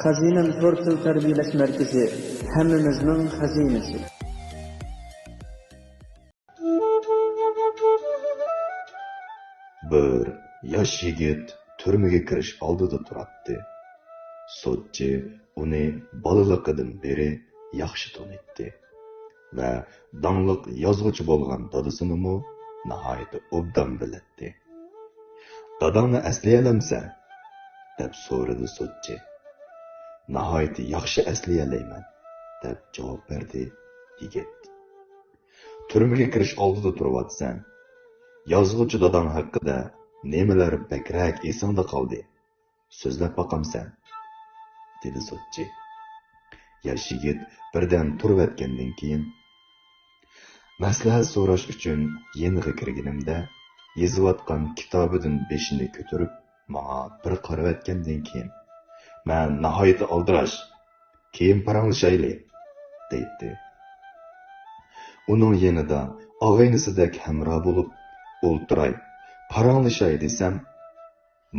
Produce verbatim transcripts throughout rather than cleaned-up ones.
خەزىنەم تور تىل تەربىيەلەش مەركىزى، ھەممىمىزنىڭ خەزىنىسى. بىر ياش يىگىت تۈرمىگە كىرىش ئالدىدا تۇراتتى. سوتچى ئۇنى بالىلىقىدىن بېرى ياخشى تونۇيتتى ۋە داڭلىق يازغۇچى بولغان دادىسىنىمۇ ناھايىتى ئوبدان بىلەتتى. «داداڭنى ئەسلىيەلەمسەن؟» دەپ سورىدى سوتچى. «ناھايىتى ياخشى ئەسلىيەلەيمەن» دەپ جاۋاب بەردى يىگىت. «تۈرمىگە كىرىش ئالدىدا تۇرۇۋاتىسەن. يازغۇچى داداڭ ھەققىدە نېمىلەر بەكرەك ئېسىڭدە قالدى؟ سۆزلەپ باقامسەن؟» دېدى سوتچى. ياش يىگىت بىردەم تۇرۇۋەتكەندىن كېيىن، مەسلىھەت سوراش ئۈچۈن يېنىغا كىرگىنىمدە، يېزىۋاتقان كىتابىدىن بېشىنى كۆتۈرۈپ، ماڭا بىر قارىۋەتكەندىن كېيىن، «مەن ناھايىتى ئالدىراش، كېيىن پاراڭلىشايلى» دەيتتى. ئۇنىڭ يېنىدا ئاغىنىسىدەك ھەمراھ بولۇپ ئولتۇراي، پاراڭلىشاي دېسەم،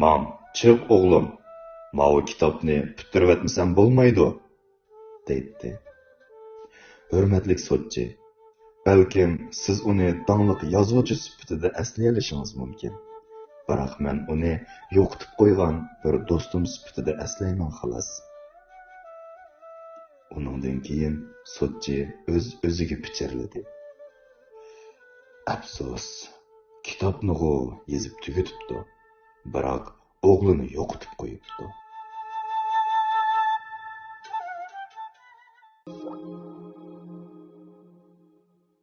«مام، چىق ئوغلۇم، ماۋۇ كىتابنى پۈتتۈرۈۋەتمىسەم بولمايدۇ» دەيتتى. ھۆرمەتلىك سوتچى، بەلكىم سىز ئۇنى داڭلىق يازغۇچى سۈپىتىدە ئەسلىيەلىشىڭىز مۇمكىن، بىراق مەن ئۇنى يوقىتىپ قويغان بىر دوستۇم سۈپىتىدە ئەسلەيمەن خالاس. ئۇنىڭدىن كېيىن سوتچى ئۆز-ئۆزىگە پىچىرلىدى. ئەپسۇس، كىتابنىغۇ يېزىپ تۈگىتىپتۇ، بىراق ئوغلىنى يوقىتىپ قويۇپتۇ.